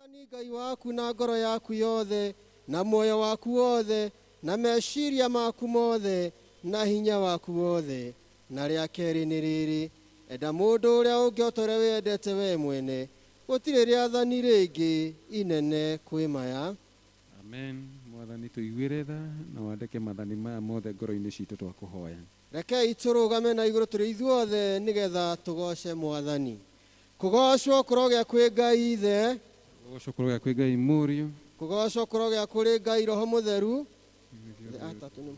Mwathani Ngai waku na ngoro yaku yothe na muoyo waku wothe na meciria maku mothe na hinya waku wothe. Na rĩa kerĩ nĩ rĩrĩ, enda mũndũ ũrĩa ũngĩ o ta ũrĩa wĩendete wee mwene. Gũtirĩ rĩathani rĩngĩ inene kwĩ maya. Amen. Mwathani tũiguĩre tha na wandĩke mathani maya mothe ngoro-inĩ citũ twakũhoya. Rekei tũrũgame na igũrũ tũrĩ ithuothe nĩgetha tũgoce Mwathani. Kũgocwo kũrogĩa kwĩ Ngai Ithe, Kũgocwo kũrogĩa kwĩ Ngai Mũriũ, kũgocwo kũrogĩa kũrĩ Ngai Roho Mũtheru, atatũ nĩ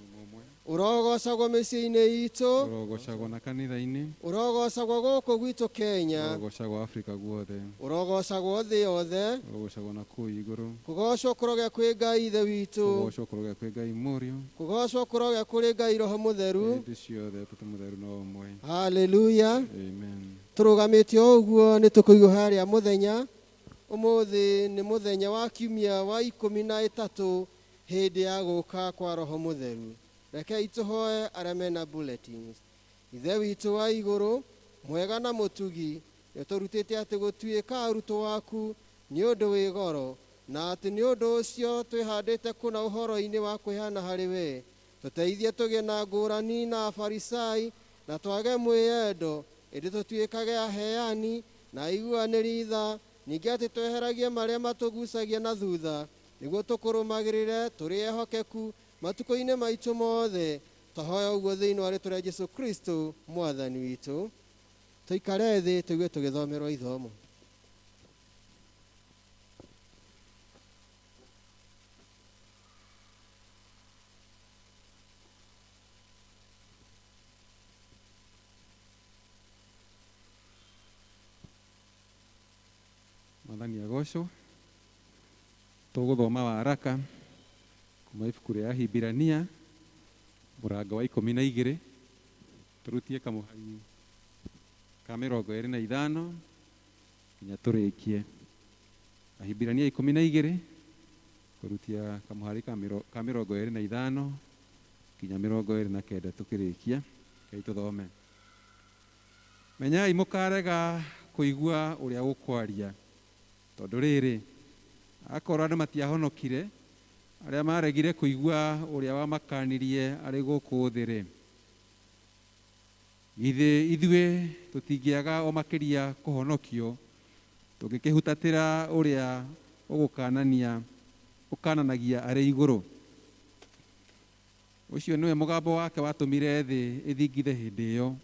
ũrogocagwo mĩciĩ-inĩ itũ, ũrogocagwo na kanitha-inĩ, ũrogocagwo gũkũ gwitũ Kenya, ũrogocagwo Afrika guothe, ũrogocagwo thĩ yothe. Ũrogocagwo na kũu igũrũ. Kũgocwo kũrogĩa kwĩ Ngai Ithe witũ, Kũgocwo kũrogĩa kwĩ Ngai Mũriũ, kũgocwo kũrogĩa kũrĩ Ngai Roho Mũtheru. Hĩndĩ ciothe Ũtatũ Mũtheru no ũmwe. Haleluya. Amen. Tũrũgamĩte o ũguo nĩ tũkũigua harĩa mũthenya. Ũmũthĩ nĩ mũthenya wa kiumia wa 13 hĩndĩ ya gũka kwa Roho Mũtheru. Rekei tũhoe arĩa mena bulletins. Ithe witũ wa igũrũ, mwega na mũtugi, nĩũtũrutĩte atĩ gũtuĩka arutwo aku nĩ ũndũ wĩ goro, na atĩ nĩ ũndũ ũcio twĩhandĩte kũna ũhoro-inĩ wa kwĩhana harĩ we. Tũteithie tũgĩe na ngũrani na Afarisai na twage mwĩyendo, ĩndĩ tũtuĩkage aheani na aiguanĩri tha, ningĩ atĩ tweheragie marĩa matũgucagia na thutha, nĩguo tũkũrũmagĩrĩre tũrĩ ehokeku matukũ-inĩ maitũ mothe. Twahoya ũguo thĩinĩ wa rĩĩtwa rĩa Jesũ Kristo Mwathani witũ. Tũikare thĩ tũigue tũgĩthomerwo ithomo. Mwathani agocwo. Tũgũthoma waraka kuma ibuku rĩa Ahibirania mũrango wa 12, tũrutie kamũhari ka 25 nginya tũrĩkie. Ahibirania 12 kũrutia kamũhari ka 25 nginya 29 tũkĩrĩkia. Rekei tũthome. Menyai mũkarega kũigua ũrĩa ũkwaria, tondũ rĩrĩ, akorwo andũ matiahonokire arĩa maregire kũigua ũrĩa wamakanirie arĩ gũkũ thĩ-rĩ, githĩ ithuĩ tũtingĩaga o makĩria kũhonokio tũngĩkĩhutatĩra ũrĩa ũkananagia arĩ igũrũ. Ũcio nĩwe mũgambo wake watũmire thĩ ĩthingithe hĩndĩ ĩyo,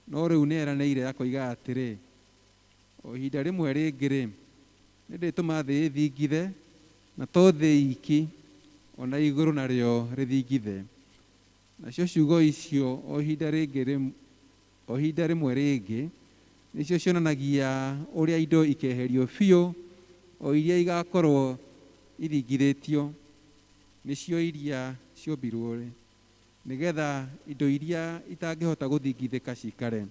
no rĩu nĩeranĩire akoiga atĩrĩ, o ihinda rĩmwe rĩngĩ-rĩ, nĩndĩtũma thĩ ĩthingithe, na to thĩ iki, ona igũrũ narĩo rĩthingithe. Nacio ciugo icio o ihinda rĩngĩ o ihinda rĩmwe rĩngĩ nĩcio cionanagia ũrĩa indo ikeherio biũ, o iria igakorwo ithingithĩtio, nĩcio iria ciombirwo-rĩ, nĩgetha indo iria itangĩhota gũthingithĩka cikare.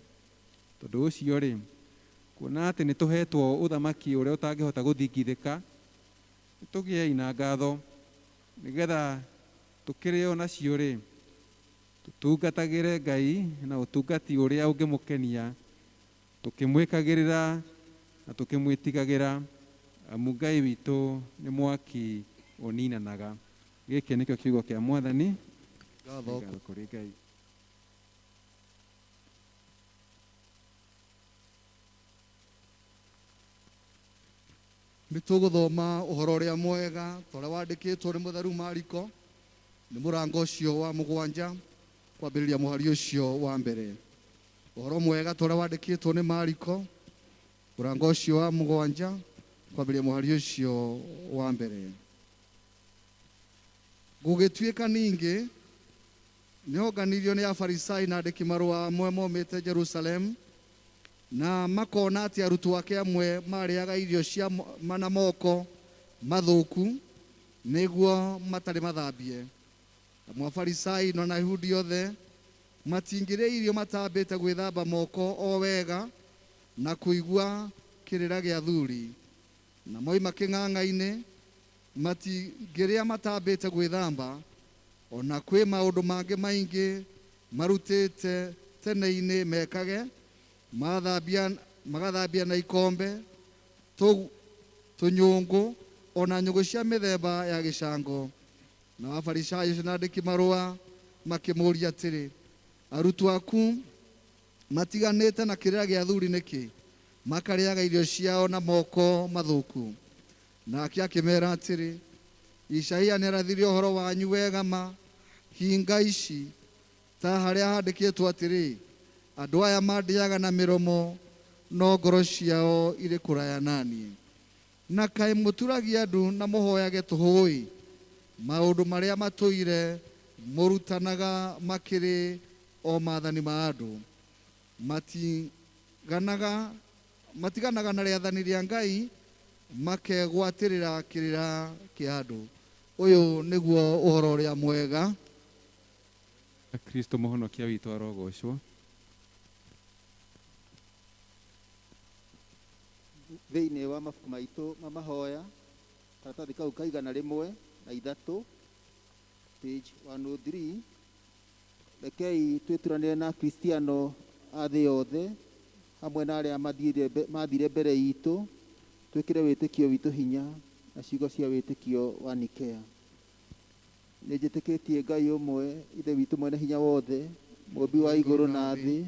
Tondũ ũcio-rĩ, kuona atĩ nĩtũhetwo ũthamaki ũrĩa ũtangĩhota gũthingithĩka, nĩtũgĩei na ngatho, nĩgetha tũkĩrĩo nacio-rĩ, tũtungatagĩre Ngai na ũtungati ũrĩa ũngĩmũkenia, tũkĩmwĩkagĩrĩra na tũkĩmwĩtigagĩra, amu Ngai witũ nĩ mwaki ũninanaga. Gĩkĩ nĩkĩo kiugo kĩa Mwathani. Ngatho Ngatho kũrĩ Ngai. Nĩ tũgũthoma ũhoro ũrĩa mwega ta ũrĩa wandĩkĩtwo nĩ Mũtheru Mariko, nĩ mũrango ũcio wa 7 kwambĩrĩria mũhari ũcio wa mbere. Ũhoro mwega ta ũrĩa wandĩkĩtwo nĩ Mariko, mũrango ũcio wa 7 kwambĩrĩria mũhari ũcio wa mbere. Gũgĩtuĩka ningĩ nĩonganirio nĩ Afarisai na andĩki marũa amwe momĩte Jerusalemu, na makona atĩ arutwo ake amwe marĩaga irio cia na moko mathũku nĩguo matarĩ mathambie. Amwe Afarisai na Ayahudi othe matingĩrĩa irio matambĩte gwĩthamba moko o wega na kũigua kĩrĩra gĩa athuri, na moima kĩng'ang'a-inĩ matingĩrĩa matambĩte gwĩthamba, ona kwĩ maũndũ mangĩ maingĩ marutĩte tene-inĩ mekage, magathambia na ikombe, Tũnyũngũ ona nyũngũ cia mĩthemba ya gĩcango. Na Afarisai acio na andĩki marũa makĩmũũria atĩrĩ, arutwo aku matiganĩte na kĩrĩra gĩa athuri nĩkĩ? Makarĩaga irio ciao na moko mathũku. Nake akĩmera atĩrĩ, Isaia nĩarathire ũhoro wanyu wega ma hinga ici, ta harĩa handĩkĩtwo atĩrĩ, andũ aya mandĩaga na mĩromo no ngoro ciao irĩ kũraya naniĩ. Na kaĩ mũturagia andũ na mũhoyage tũhũĩ, maũndũ marĩa matũire mũrutanaga makĩrĩ o maathani ma andũ. Matiganaga na rĩathani rĩa Ngai, makegwatĩrĩra kĩrĩra kĩa andũ. Ũyũ nĩguo ũhoro ũrĩa mwega. Kristo mũhonokia witũ arogocwo. Thĩinĩ wa mabuku maitũ ma mahoya, karatathi kau ka 103, page 103, rekei twĩturanĩre na Kristiano a thĩ yothe hamwe na arĩa mathire mbere itũ, twĩkĩre wĩtĩkio witũ hinya na ciugo cia wĩtĩkio wa Nikea. Nĩ njĩtĩkĩtie Ngai ũmwe, Ithe witũ mwene hinya wothe, mũũmbi wa igũrũ na thĩ,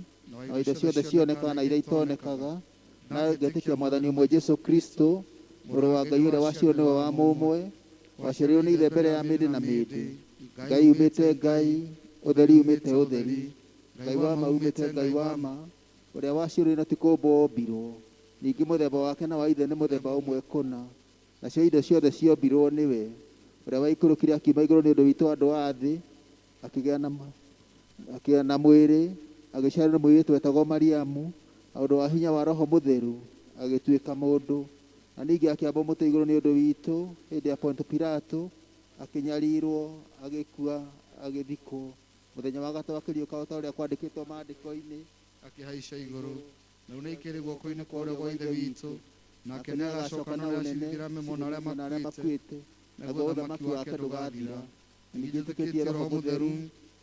na indo ciothe cionekaga na iria itonekaga, na ngetĩkia Mwathani ũmwe Jesũ Kristo, mũrũ wa Ngai ũrĩa waciarirwo nĩwe wa mũmwe, waciarirwo nĩ Ithe mbere ya mĩndĩ na mĩndĩ. Ngai umĩte Ngai, ũtheri umĩte ũtheri, Ngai wa ma umĩte Ngai wa ma, ũrĩa waciarirwo na ti kũũmbwo ombirwo. Ningĩ mũthemba wake na wa Ithe nĩ mũthemba ũmwe kũna, nacio indo ciothe ciombirwo nĩwe, ũrĩa waikũrũkire akiuma igũrũ nĩ ũndũ witũ andũ a thĩ, akĩgĩa na mwĩrĩ, agĩciarwo nĩ mũirĩtu wetagwo Mariamu, na ũndũ wa hinya wa Roho Mũtheru agĩtuĩka mũndũ. Na ningĩ akĩambwo mũtĩ igũrũ nĩ ũndũ witũ hĩndĩ ya Ponto Pilato, akĩnyarirwo, agĩkua, agĩthikwo. Mũthenya wa gatatũ akĩriũka o ta ũrĩa kwandĩkĩtwo maandĩko-inĩ, akĩhaica igũrũ, na rĩu nĩaikĩrĩ guoko-inĩ kwa ũrĩo gwa Ithe witũ, nake nĩagacoka na ũnene na arĩa makuĩte, naguo ũthamaki wake ndũgathira. Ningĩ njĩtĩkĩtie Roho Mũtheru,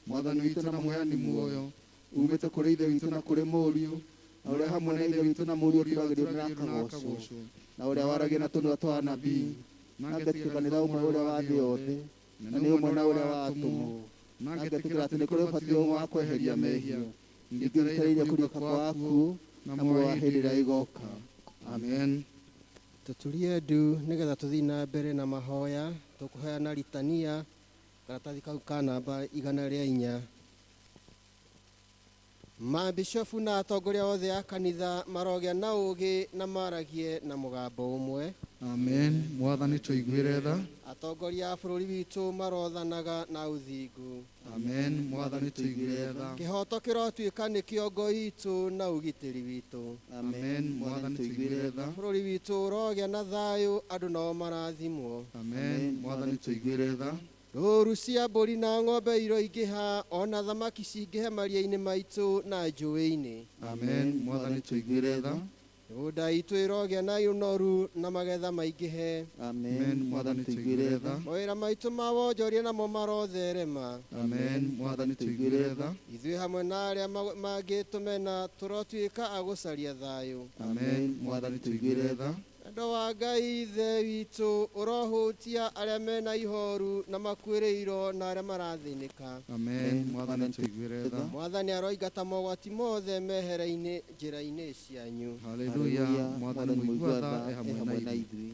Mwathani witũ na mũheani muoyo, umĩte kũrĩ Ithe witũ na kũrĩ Mũriũ, na ũrĩa hamwe na Ithe witũ na Mũriũ ũturagĩrio na akagocwo, na ũrĩa waragia na tũnua twa anabii, na ngetĩkia kanitha ũmwe ũrĩa wa thĩ yothe, na nĩ ũmwe na ũrĩa wa atũmwo, na ngetĩkĩra atĩ nĩ kũrĩ ũbatithio ũmwe wa kweheria mehia, ningĩ njetereire kũriũka kwa akuũ na muoyo wa hĩndĩ ĩrĩa ĩgooka. Amen. Tũturie ndu nĩgetha tũthiĩ na mbere na mahoya. Tũkũheana litania, karatathi kau ka namba 104. Mabishofu na atongoria othe a kanitha marogĩa na ũũgĩ na maragie na mũgambo ũmwe. Amen. Mwathani tũiguĩre tha. Atongoria a bũrũri witũ marothanaga na ũthingu. Amen. Mwathani tũiguĩre tha. Kĩhoto kĩrotuĩka nĩ kĩongo itũ na ũgitĩri witũ. Amen. Mwathani tũiguĩre tha. Bũrũri witũ ũrogĩa na thayũ, andũ nao marathimwo. Amen. Mwathani tũiguĩre tha. Rũũru cia mbũri na ng'ombe iroingĩha, ona thamaki cingĩhe maria-inĩ maitũ na njũĩ-inĩ. Amen. Mwathani tũiguĩre tha. Mĩgũnda itũ ĩrogĩa na ũnoru na magetha maingĩhe. Amen. Mwathani tũiguĩre tha. Mawĩra maitũ ma wonjoria namo marotherema. Amen. Mwathani tũiguĩre tha. Ithuĩ hamwe na arĩa mangĩtũmena tũrotuĩka a gũcaria thayũ. Amen. Mwathani tũiguĩre tha. Wendo wa Ngai Ithe witũ ũrohutia arĩa mena ihoru na makuĩrĩirwo na arĩa marathĩnĩka. Amen. Mwathani tũiguĩre tha. Mwathani aroingata mogwati mothe mehere-inĩ njĩra-inĩ cianyu. Haleluya. Mwathani mũigua tha e hamwe na ithuĩ.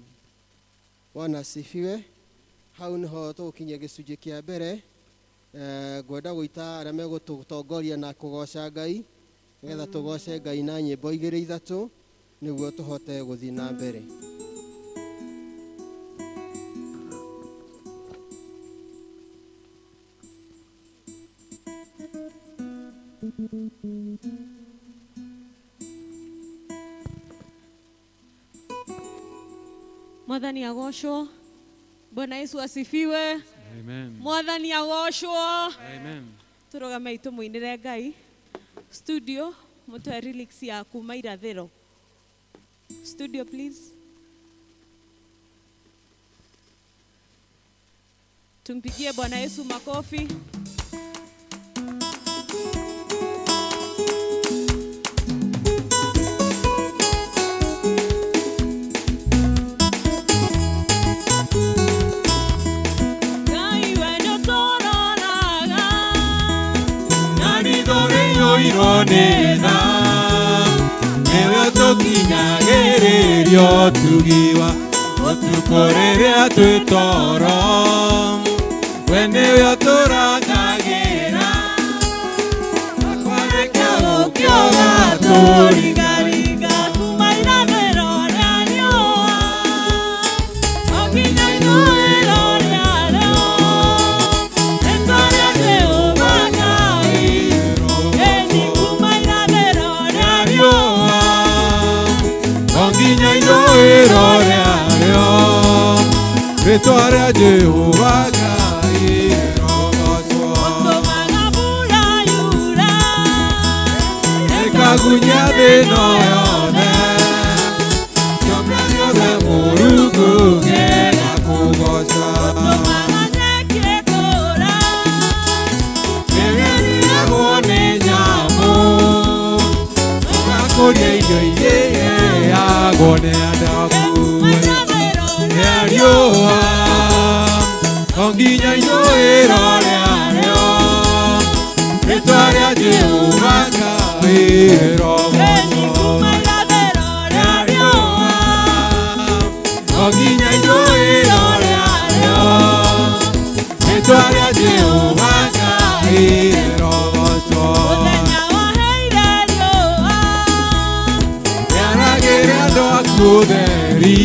Bwana asifiwe. Hau niho tũgũkinyia gĩcunjĩ kĩa mbere. Ngwenda gwĩta arĩa megũtũtongoria na kũgoca Ngai, nĩgetha tũgoce Ngai na nyĩmbo igĩrĩ ithatũ, nĩguo tũhote gũthiĩ na mbere. Mwathani agocwo. Bwana Yesu asifiwe. Amen. Mwathani agocwo. Amen. Tũrũgame tũmũinĩre Ngai. Studio mũtwe lyrics ya kuma irathĩro. Studio please. Tumpigie Bwana Yesu makofi. Ũiyũirwo nĩ tha nĩwe ũtũkinyagĩrĩria ũtugi wa ũtukũ rĩrĩa twĩ toro we nĩwe ũtũrangagĩra akwarĩkia gũkĩoga Tũringaringa kuma irathĩro rĩa riũa o nginya ithũĩro rĩarĩo rĩĩtwa rĩa Jehova Ngai ĩni kuma irathĩro rĩa riũa o nginya ithũĩro rĩarĩo rĩĩtwa rĩa Jehova Ngai rĩrogocwo ũtũmaga mbura yure ĩkagunyia thĩ ĩno yothe kĩũmbe gĩothe Mũrungu gĩgakũgooca ũtũmaga nyeki ĩkũre ĩrĩagwo nĩ nyamũ ũgakũria irio irĩagwo nĩ andũ aku kuma irathĩro rĩa rĩa riũa o nginya ithũĩro rĩarĩo rĩĩtwa rĩa Jehova Ngai ĩni rĩrogocwo kuma irathĩro rĩa riũa o nginya ithũĩro rĩarĩo rĩĩtwa rĩa Jehova Ngai rĩrogocwo mũthenya waheire riũa rĩaragĩre andũ aku ũtheri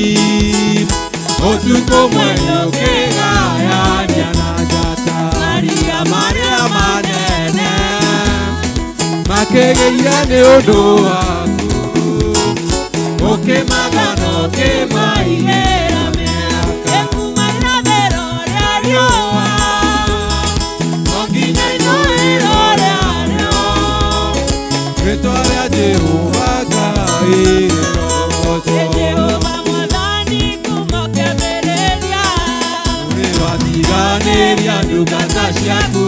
ũtukũ mweri ũkĩgayania na njata maria marĩa manene makĩgĩire nĩ ũndũ waku ũkĩmatha na ũkĩmaigĩra mĩaka kuma irathĩro rĩa riũa o nginya ithũĩro rĩarĩo rĩĩtwa rĩa Jehova Ngai rĩrogocwo Jehova mwathani kuma kĩambĩrĩria Ũrĩwatiganĩria ndungata ciaku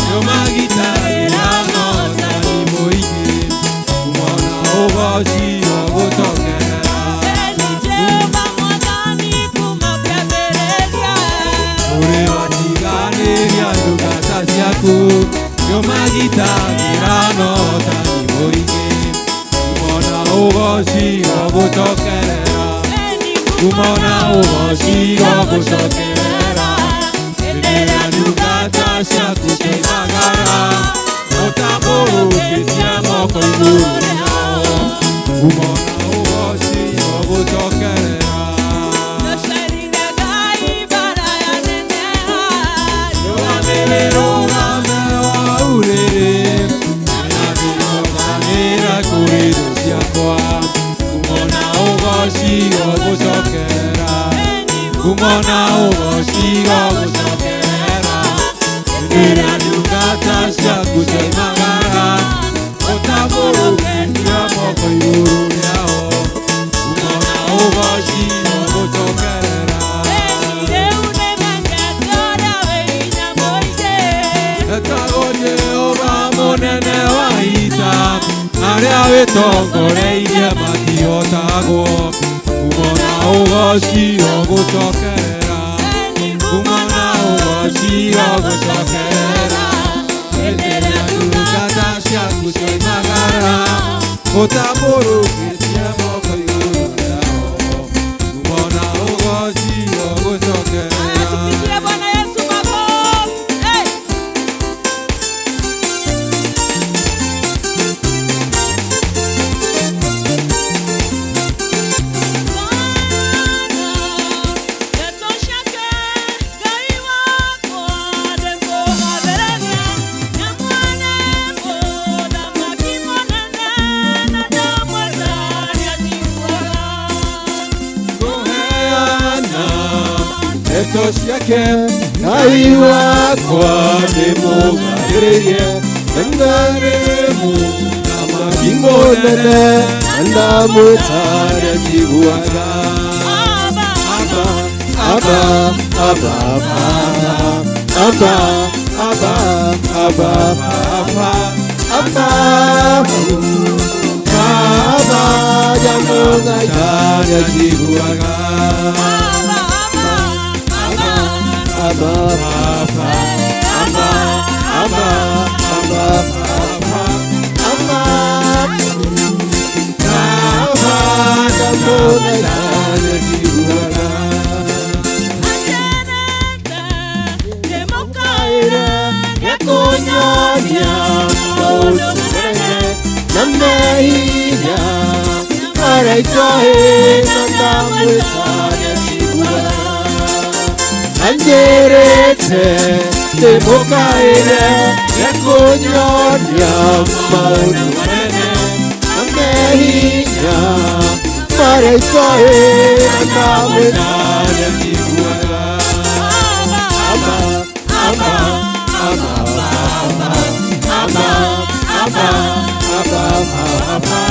nĩũmagitagĩra ng'otani mũingĩ kumona ũgoci ũgũcokerera Eni Jehova mwathani kuma kĩambĩrĩria Ũrĩwatiganĩria ndungata ciaku nĩũmagitagĩra ng'otani mũingĩ kumona ũgoci ũgũcokerera Eni kumona ũgoci ũgũcokerera hĩndĩ ĩrĩa ndungata ciaku ciaimagara ũtambũrũkĩtie moko igũrũ rĩao kumona ũgoci ũgũcokerera Ndocerire Ngai mbara ya neneha Rũgamĩrĩrũgame wa ũrĩrĩ nĩrĩrũgamĩra kũrĩ thũ ciakwa kumona ũgoci ũgũcokerera Eni kumona ũgoci ũgũcokerera hĩndĩ ĩrĩa ndungata ciaku ciaimagara ũtambũrũkĩtie moko igũrũ rĩao kumona ũgoci ũgũcokerera Eni rĩu nĩmenyete ũrĩa wĩ hinya mũingĩ Etagwo Jehova mũnene wa ita arĩa wĩtongoreirie matihotagwo kumona ũgoci ũgũcokerera Eni kumona ũgoci ũgũcokerera hĩndĩ ĩrĩa ndungata ciaku cioimagara ũtambũrũkĩtie moko igũrũ rĩao kumona ũgoci ũgũcokerera Tupigie Bwana Yesu makofi. Hey! Bwana, yatoshake Ngai wakwa ndĩmũgathĩrĩria na mwana mũthamaki mũnene na ndamwenda nĩanjiguaga. Kũheana ndeto ciake Ngai wakwa ndĩmũgathĩrĩrie na mũthamaki mũnene na ndamwĩta nĩanjiguaga Abba, Abba, Abba, Abba, Abba, Abba, Abba, Baba Abba, Baba, yamũthaitha nĩanjiguaga Abba, Abba, Abba, Baba Abba, Abba, Abba, Baba Na mehinya marĩa itoĩ na ndamwĩta nĩanjiguaga. Anjĩrĩte ndĩmũkaĩre nĩekũnyonia maũndũ manene na mehinya marĩa itoĩ na ndamwĩta nĩanjiguaga. Abba, Abba, Abba, Abba, Abba, Abba, Abba, Abba.